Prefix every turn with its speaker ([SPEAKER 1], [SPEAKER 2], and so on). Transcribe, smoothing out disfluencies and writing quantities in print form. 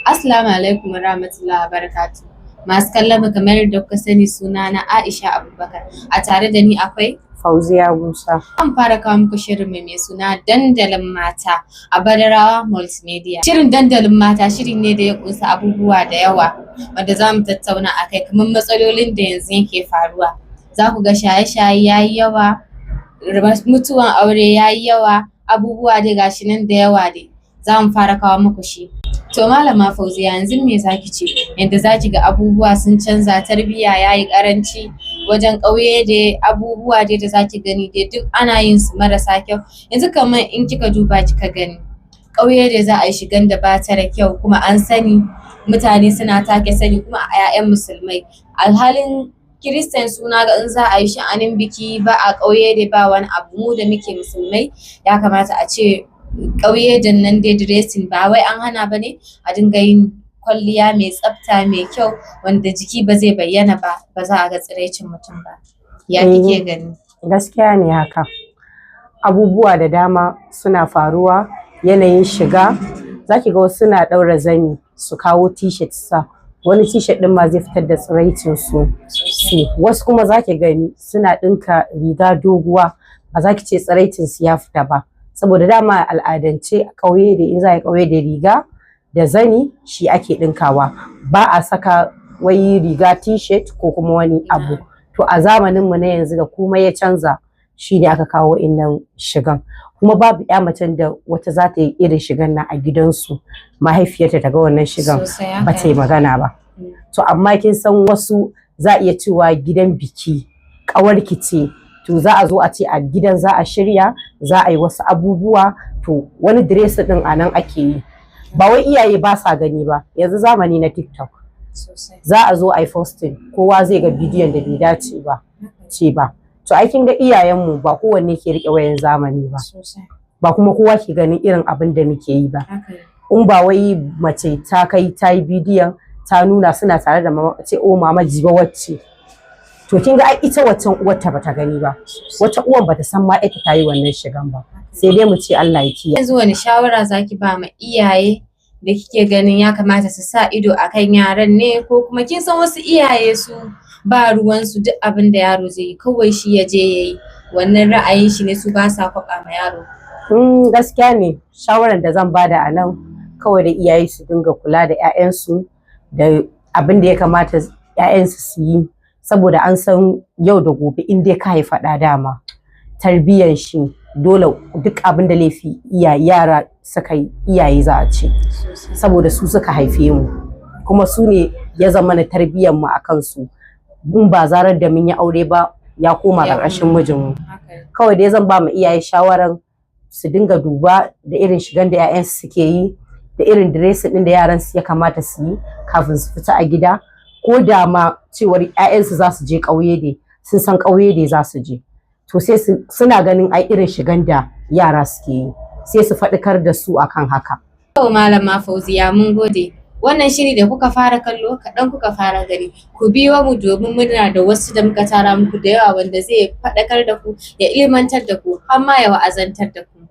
[SPEAKER 1] Assalamu alaikum wa rahmatullahi wa barakatuh. Masu kallon mu, kamar yadda kuka sani, suna na Aisha Abubakar. A tare da ni akwai
[SPEAKER 2] Fauziya Musa.
[SPEAKER 1] An fara kawo muku shirin mai suna Dandalin Mata a Badarawa Multimedia. Shirin Dandalin Mata shiri ne da ya kunsa abubuwa da yawa wanda za mu tattauna a kai, kamar matsalolin da yanzu yake faruwa. Za ku ga shaye-shaye ya yi yawa, mutuwan aure ya yi yawa, abubuwa dai gashi nan da yawa dai. Za mu fara kawo muku shi. To, Malama Fauziya, yanzu me za ki ce? Yanda za ki ga abubuwa sun canza, tarbiyya ya yi ƙaranci wajen ƙauye da abubuwa dai da za ki gani dai duk ana yin su marasa kyau. Yanzu kamar in kika duba kika gani, ƙauye da za a yi shigan da ba ta da kyau, kuma an sani mutane suna take sani, kuma a 'ya'yan musulmai. Alhalin Kiristan suna ga in za a yi sha'anin biki ba a ƙauye da ba wani abu. Mu da muke musulmai, ya kamata a ce ƙauye da nan dai dressing ba wai an hana ba ne, a dinga yin kwalliya mai tsafta, mai kyau, wanda jiki ba zai bayyana ba, ba za a ga tsiraicin mutum ba. Ya kike gani?
[SPEAKER 2] Gaskiya ne haka. Abubuwa da dama suna faruwa, yanayin shiga. Za ki ga wasu suna ɗaura zani su kawo t-shirt sa. Wani t-shirt ɗin ma zai fitar da tsiraicin su. Wasu kuma za ki gani suna ɗinka riga doguwa, ba za ki ce tsiraicin su ya fita ba. Saboda dama al'adance ƙauye da in za a yi ƙauye da riga da zani shi ake ɗinkawa, ba a saka wai riga t-shirt ko kuma wani abu. To, a zamanin mu na yanzu da komai ya canza, shi ne aka kawo wa'innan shigan. Kuma babu ƴa macen da wata za ta yi irin shigan nan a gidansu, mahaifiyarta ta ga wannan shigan ba ta yi magana ba. To, amma kin san wasu za a iya cewa gidan biki ƙawarki ce, to za a zo a ce a gidan za a shirya, za a yi wasu abubuwa, to wani dress din a nan ake yi. Ba wai iyaye ba sa gani ba, yanzu zamani na TikTok, za a zo a yi posting, kowa zai ga bidiyon da bai dace ba ce ba. To, ai kin ga iyayenmu ba kowanne ke rike wayan zamani ba, ba kuma kowa ke ganin irin abin da muke yi ba. In ba wai mace ta kai ta yi bidiyon ta nuna suna tare da mama, ce, "Oh mama, jiba wacce." To, kin ga ai ita waccan uwarta bata gani ba, wata uwan bata san ma ita ta yi wannan shigan ba. Sai dai mu ce Allah ya kiyaye.
[SPEAKER 1] Yanzu wani shawara zaki ba ma iyaye da kike ganin ya kamata su sa ido akan yaran ne, ko kuma kin san wasu iyaye su ba ruwansu, duk abin da yaro zai yi kawai shi ya je ya yi, wannan ra'ayin shi ne, su ba sa kwaɓa ma yaro?
[SPEAKER 2] Gaskiya ne, shawaran da zan bada a nan kawai da iyaye su dinga kula da 'ya'yansu da abin da ya kamata 'ya'yansu su yi, saboda an san yau da gobe in dai ka haifa ɗa, dama tarbiyyar shi dole duk abin da laifi yara suka yi, iyaye za a ce, saboda su suka haife mu, kuma su ne ya zama na tarbiyyar mu a kansu. In ba zarar da mun yi aure ba, ya koma ƙarƙashin mijinmu. Kawai dai zan ba mu iyaye shawaran su dinga duba da irin shigan da 'ya'yansu suke yi, da irin dressing din da yaran su ya kamata su yi kafin su fita a gida. Ko da ma cewar 'ya'yansu za su je ƙauye ne, sun san ƙauye ne za su je, to sai suna ganin ai irin shigan da yara suke yi, sai su faɗakar da su akan haka.
[SPEAKER 1] To, Malama Fauziya, mun gode. Wannan shiri da kuka fara kallo, kaɗan kuka fara gani. Ku biyo mu domin muna da wasu da muka tara muku da yawa wanda zai faɗakar da ku, ya ilmantar da ku, har ma ya wa'azantar da ku.